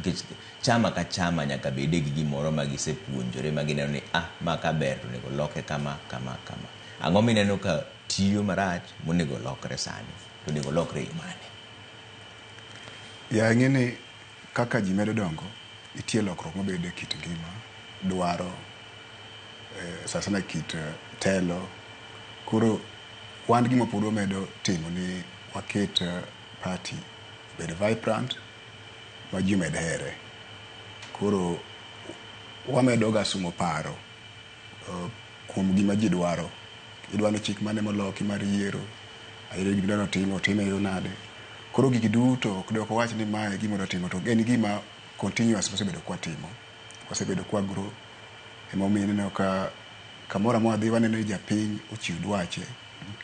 Nikech chama ka chama nyaka bede gi gimoro ma gisepuonjore ma gineno ni ah, ma ka ber to onego loke kama kama kama. Ang'o mineno ka tiyo marach monego lokre sani? To onego lokre e yo mane? Ya ing'e ni kaka ji medo dongo, nitie lokruok mabedo e kit ngima, dwaro, sana sana kit telo. Koro wan gima pod wamedo timo ni waket party obed vibrant ma ji omed here. Koro wamedo ga sumo paro kuom gima ji dwaro. Idwa ni chik mane moloki mar yiero, ayiero gima idwa ni otim, otim e yo nade. Koro gigi duto ok dok wach ni mae e gima odwa timo, to en gima continuous wasebedo kwatimo. Wasebedo kwa grow. Emomiyo ineno ka kamoro amora wadhi waneno ni japiny ochiw dwache.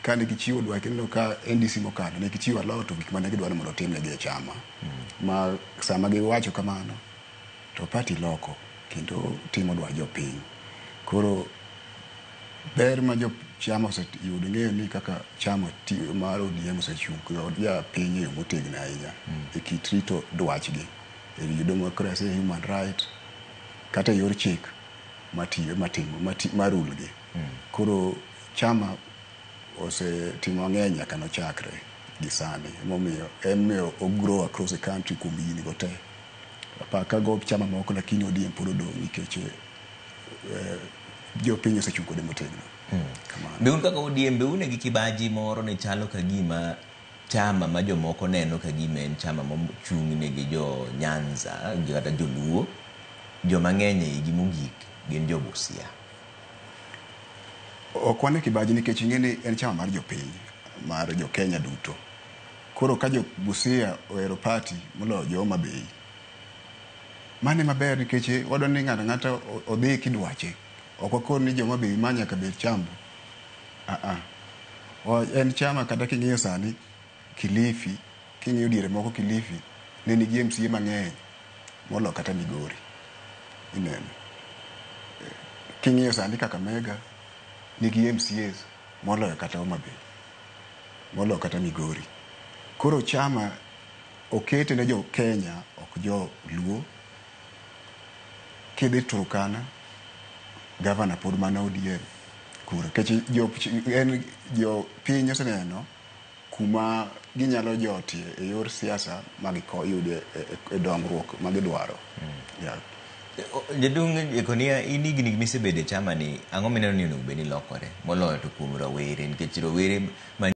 Kane gichiwo dwachgi ineno ka NDC mokalo ne gichiwo a lot of gik mane gidwaro mondo otimnegi e chama. Ma sama giwacho kamano to party loko kendo timo dwach jopiny. Koro ber ma jo chama oseyudo ing'eyo ni kaka chama mar ODM osechung' kod japiny e yo motegno ahinya e kit rito dwachgi e wi democracy, human right kata e yor chik matiyo matimo ma rule gi. Koro chama osetimo mang'eny nyaka nochakre gi sani. Emomiyo emomiyo o grow across the country kuom higni go te. Apaka go chama moko lakini ODM pod odong' nikech jopiny osechung' kode motegno. Kamano. Be un kaka ODM be une gi kibaji moro ni chalo ka gima chama ma jomoko neno ka gima en chama mochung' ne gi jo Nyanza kata joluo, joma ng'eny e igi mogik gin jo Busia. Ok wan e kibaji nikech ing'e ni en chama mar jopiny, mar jo Kenya duto. Koro ka jo Busia ohero party moloyo jo Homa Bay, mano ema ber nikech wadwa ni ng'ato ang'ata odhi kidwache. Ok wakon ni jo Homa Bay ma nyaka bed chambu. Ah ah. En chama kata king'iyo sani Kilifi, king'iyo diere moko Kilifi ne nigi MCA mang'eny moloyo kata Migori. Ineno. King'iyo sani Kakamega nigi MCAs moloyo kata Homa Bay, moloyo kata Migori. Koro chama okete ne jo Kenya ok jo Luo. Kidhi Turkana, gavana pod mana ODM kuro. Nikech jo, en jo piny oseneno kuma ginyalo jotie e yor siasa ma giyude e dongruok ma gidwaro. Yeah. Jaduong' Jekonia, in higni misebedo e chama ni, ang'o mineno ni onego bed ni lokore moloyo to kuom rawere nikech rowere ma